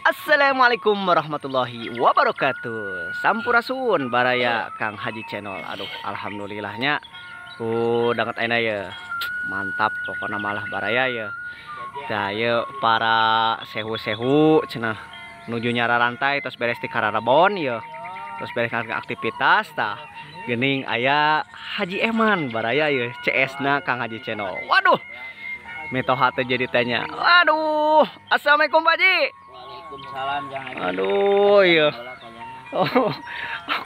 Assalamualaikum warahmatullahi wabarakatuh. Sampurasun baraya Kang Haji Channel. Aduh, alhamdulillahnya. Danget ayeuna ya. Mantap pokoknya malah baraya ya. Tah ieu para sehu-sehu cenah nuju nyararantai terus beres di Kararabon ya. Terus beres aktivitas tah. Geuning aya Haji Eman baraya ya, CS na Kang Haji Channel. Waduh. Mitoha teh jadi tanya. Waduh, assalamualaikum Pak Haji. Waalaikumsalam Jang Haji. Aduh, iya. Oh,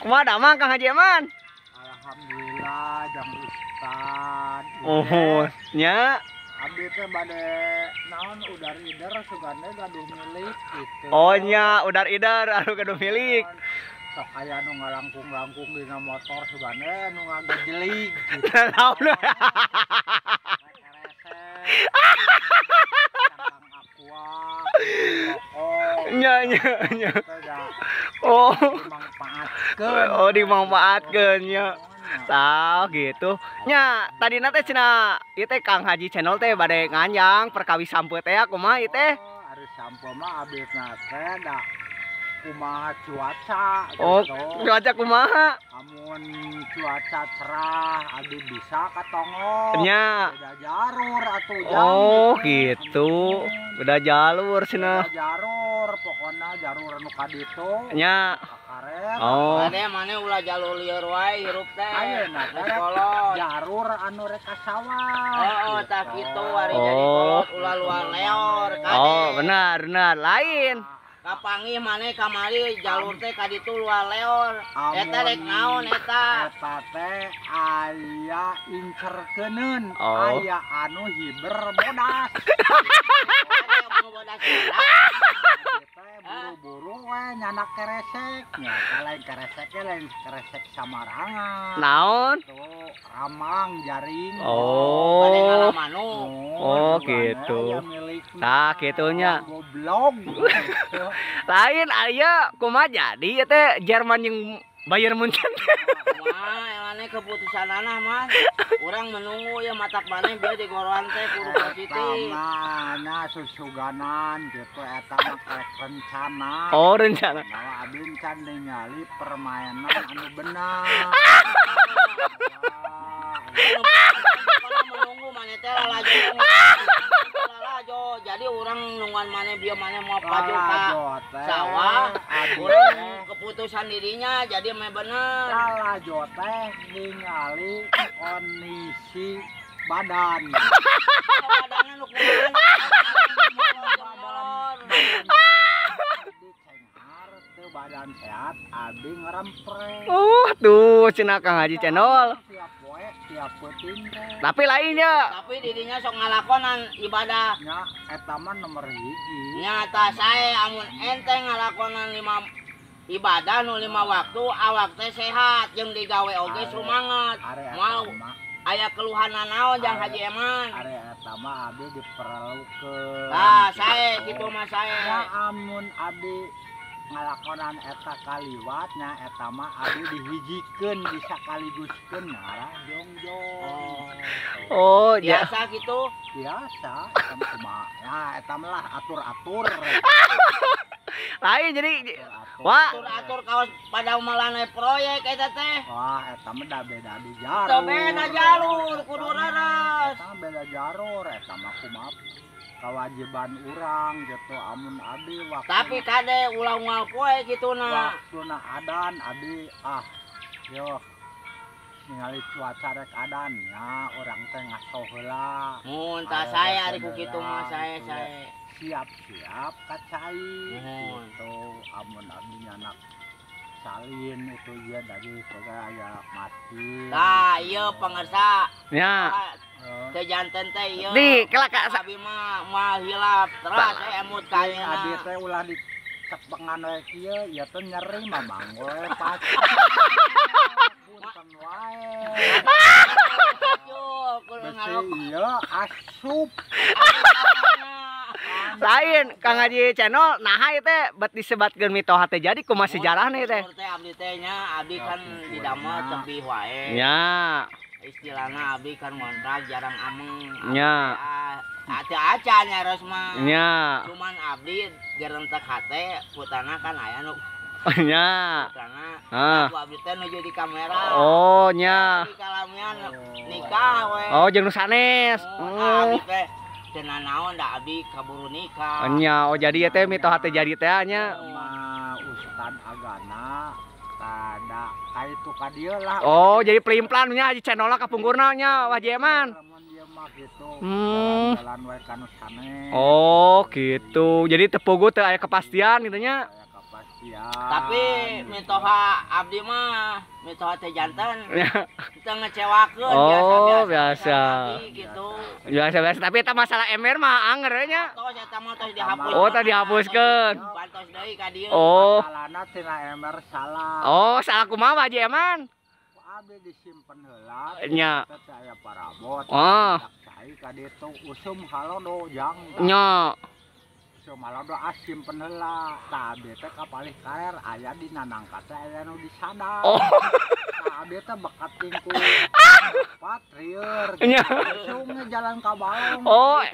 kumaha damang Kang Haji Eman? Alhamdulillah Jang Ustad. Oh, nya. Abdi teh bade naon udar ider sugane gaduh milik gitu. Oh nya, udar ider anu gaduh milik. Sok aya nu ngalangkung-langkung dina motor sugane nu ngagejelig gitu. Naon? Nya nya nya. Oh. Dimanfaatkeun. Oh, dimanfaatkeun nya. Tah gitu. Nya, tadina teh cenah ieu teh Kang Haji Channel teh bade nganjang perkawis sampeu teh kumaha ieu teh? Oh, ari sampeu mah abdi teh da kumaha cuaca Oh, gitu. Cuaca kumaha? Amun cuaca cerah abdi bisa katongo. Nya. Beda jalur atuh jang. Oh, gitu. Beda jalur cenah. Beda jalur, pokona jalur nu ka ditu. Nya. Kakaret. Oh. Mane mane ulah jalur lieur wae hirup teh. Ayeuna teh jalur anu rek ka sawah. Oh, tah kitu ari jadi kolot ulah luar leor kade. Oh, benar, benar. Lain. Kapanggih mane kamari jalur teh ka ditu luar leor. Eta rek naon eta? Eta teh aya incerkeuneun, Oh. Aya anu hiber bodas. Bodas. Teh buru-buru we nyanak keresek. Nya lain keresek lain keresek samarangan. Naon? Tuh, ramang jaring. Oh. Bade ngalamanuk. Oh, gitu. Tah kitunya. Goblok. Gitu. Lain aya kumaha jadi ieu teh Jerman jeung Bayern Munchen. Kumaha emane keputusanana mah. Urang menunggu ya matak maneh bieu di goroan teh kudu positif. Eta susuganan gitu eta mah rek rencana. Oh, rencana. Nah, abdi can ningali permainan anu benar. Kalau menunggu maneh teh lalajo. Lalajo. Jadi urang nungguan maneh bieu maneh mau paju ka sawah. Urang keputusan dirinya jadi meh bener. Lalajo teh ningali kondisi badan. Badanna nu kumaha? Abdi cenghar teu badan sehat, abdi ngeremprek. Oh, tuh cenah Kang Haji Channel. Tiap poe, tiap peuting teh. Tapi lainnya Tapi dirinya sok ngalakonan ibadah. Nya eta mah nomor hiji. Nyata sae amun ente ngalakonan 5 ibadah nu 5 waktu awak teh sehat jeung digawe oge sumangat. Are eta Mau mah, aya keluhan naon Jang Haji Eman. are eta mah abdi diperlukeun. Tah sae kitu mah sae. Nya amun abdi ngalakonan eta kaliwat nya eta mah abdi dihijikeun bisa kaliguskeun ngarah jongjong. Oh, ya. Biasa gitu. Biasa eta mah kumaha. Ya eta mah lah atur-atur. Lain jadi wah, Atur-atur kaos pada melanai proyek eta teh. Wah, eta mah da beda di jalur. Teu beda jalur kudu raras. Eta mah beda jalur eta mah kumaha kewajiban urang gitu amun abdi waktu Tapi kade ulah unggal poe kituna. waktuna adan abdi ah yo ningali cuaca rek adan nya urang teh ngaso heula. Mun tah sae ari ku kitu mah sae sae. Siap-siap ka cai Muhun. gitu amun abdi nyanak salin itu ya dari soga aya masjid. Tah ieu pangersa. nya. Teu janten teh ieu. Di kelaka Abi mah moal hilap teras we emut ka Abi ayeuna. teh ulah dicepengan we kieu ieu teh nyeri mah manggol pacu. Punten wae. Kudu Besi ngarokok. ieu asup. Lain Kang Haji Channel naha ieu teh bet disebatkeun mitoha teh jadi kumaha sejarahna ieu teh? Teh abdi teh nya abdi kan didamel tebih wae. Nya. Istilahna abdi kan ngontrak jarang ameng. Nya. Teu acan nyaros mah. Nya. Cuman abdi gerentek hate putana kan aya nu. Nya. Putana. Ah. Ku abdi teh nuju di kamera. Oh nya. Di kalamian nikah we. Oh jeung nu sanes. Oh, abdi teh teu nanaon da abdi kaburu nikah. Nya, oh jadi ya teh mitoha teh jadi teh nya. Mah Ustad Agana tada kaitu ka dieu lah. Oh, jadi pelimplan nya Haji Channel kapungkurna nya Wah Haji Eman. Gitu. Jalan wae ka nu sanes. Oh, gitu. Jadi teu puguh teu aya kepastian gitu nya. Aya kepastian. Tapi mitoha abdi mah mitoha teh janten. Teu ngecewakeun. Oh, biasa. Gitu. Biasa-biasa, tapi eta masalah ember mah anger nya. Tos eta mah tos dihapus. Oh, tadi dihapuskeun. Bantos deui ka dieu. Oh. Masalahna tina ember salah. Oh, salah kumaha Haji Eman? Abdi disimpen heula. Nya. Teh aya parabot. Oh. Cai ka ditu usum halodo jang. Nya. Usum halodo asimpen heula. Tah abdi teh kapalih kaler aya di nanangka teh aya nu disadar. Oh. Tah abdi teh bekat tingku. Patrier. Nya. Usumnya jalan ka balong. Oh.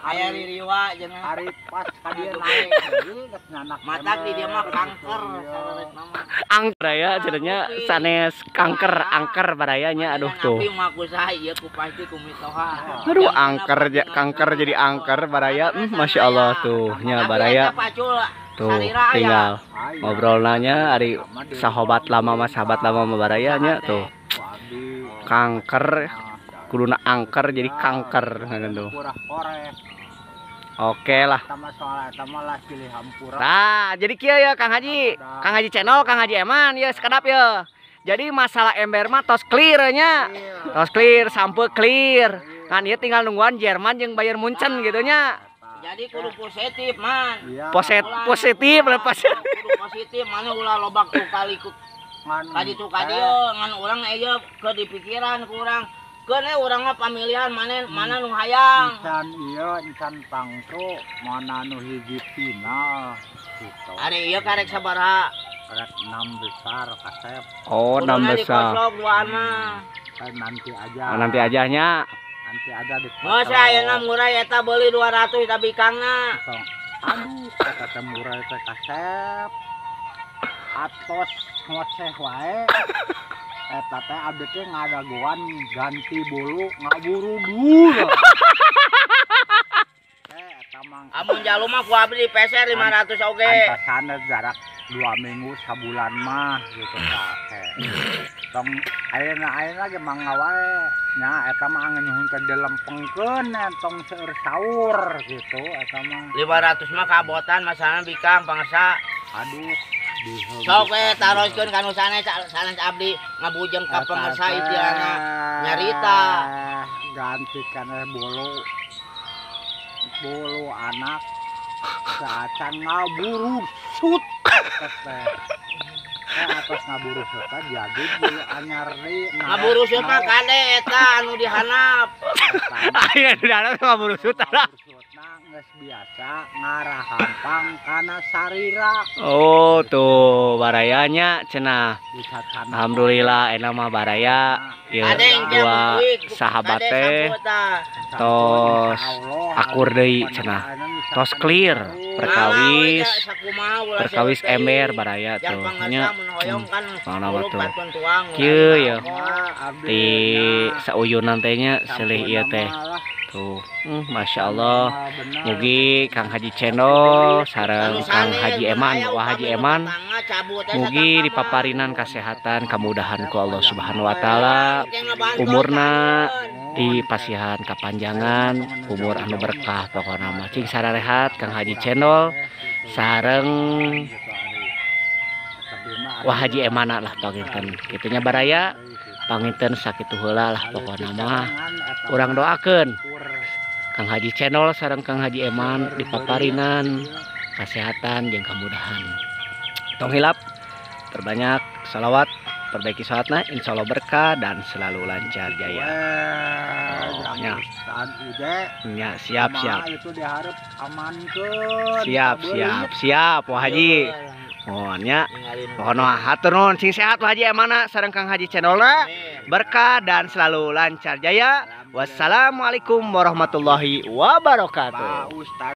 Aya ririwa jeung ari pas ka dieu naik deui geus nyanak. Matak di dieu mah kanker sareureuh mah. Angker ya jadinya sanes kanker angker barayanya aduh tuh. Tapi mah kusaha ieu ku pasti ku mitoha. Aduh angker kanker jadi angker baraya. Masya Allah tuh nya baraya. Tuh tinggal ngobrol nanya ari sahabat lama mah sahabat lama mah baraya nya tuh. Kanker kuduna angker jadi kanker gitu. Oke lah. Nah, jadi kieu ya Kang Haji. Kang Haji Channel, Kang Haji Eman ya sekedap ya. Jadi masalah ember mah tos clear nya. Tos clear, sampe clear. Kan ieu tinggal nungguan Jerman jeung Bayern Munchen gitu nya. Jadi kudu positif, man. Positif lepas. Kudu positif, mana ulah lobak ku kali ku. Kadi tu ka dieu ngan urang ieu ke dipikiran ku urang. Keun urang mah pamilihan mana mana nu hayang. Encan ieu encan pangtu mana nu hiji final gitu. Ari ieu karek sabaraha? Karek 6 besar kasep. Oh, 6 besar. Kosong duaan mah. Nanti aja. Oh, nanti aja nya. Nanti aja di. Geus ayeuna murah eta beuli 200 da bikangna. Aduh, eta teh murah teh kasep. Atos ngoceh wae. Eta teh abdi teh ngadagoan ganti bulu ngaburudul. Eta mah amun jalu mah ku abdi peser 500 oge. Antasana jarak 2 minggu sabulan mah gitu tah. Tong ayeuna-ayeuna ge mangga wae nya eta mah nyuhunkeun dilempengkeun tong seueur saur gitu eta mah. 500 mah kabotan masalahna bikang pangersa. Aduh. Sok we taroskeun ka nu sanes sanes abdi ngabujeng ka pangersa istilahna nyarita. Ganti kana bulu. Bulu anak saacan ngaburusut teh. Atas ngaburusut teh jadi bulu anyar deui. Ngaburusut mah kade eta anu dihanap. Aya dihanap ngaburusut tah. Geus biasa ngarahampang kana sarira. Oh tuh barayanya cenah. Alhamdulillah enak mah baraya. Ieu dua sahabat teh tos akur deui cenah. Tos clear perkawis. Perkawis ember baraya tuh nya. Mana tuh. Kieu ya. Di sauyunan teh nya seulih ieu teh. Tuh, Masya Allah. Mugi Kang Haji Channel sareng Kang Haji Eman, Wah Haji Eman, mugi dipaparinan kesehatan, kemudahan ku Allah Subhanahu wa taala, umurna dipasihan kapanjangan, umur anu berkah pokona mah. Cing sararehat Kang Haji Channel sareng Wah Haji Emana lah panginten. Kitunya baraya panginten sakitu heula lah pokona mah. Urang doakeun Kang Haji Channel sareng Kang Haji Eman dipaparinan kesehatan jeung kemudahan. Tong hilap perbanyak salawat, perbaiki salatna, insyaallah berkah dan selalu lancar jaya. Oh, nya. Nya, siap siap. Siap siap siap Wah Haji. Mohon nya. Pokona hatur nuhun sing sehat Pak Haji emana sareng Kang Haji channelna. Berkah dan selalu lancar jaya. Wassalamualaikum warahmatullahi wabarakatuh. Pak Ustad.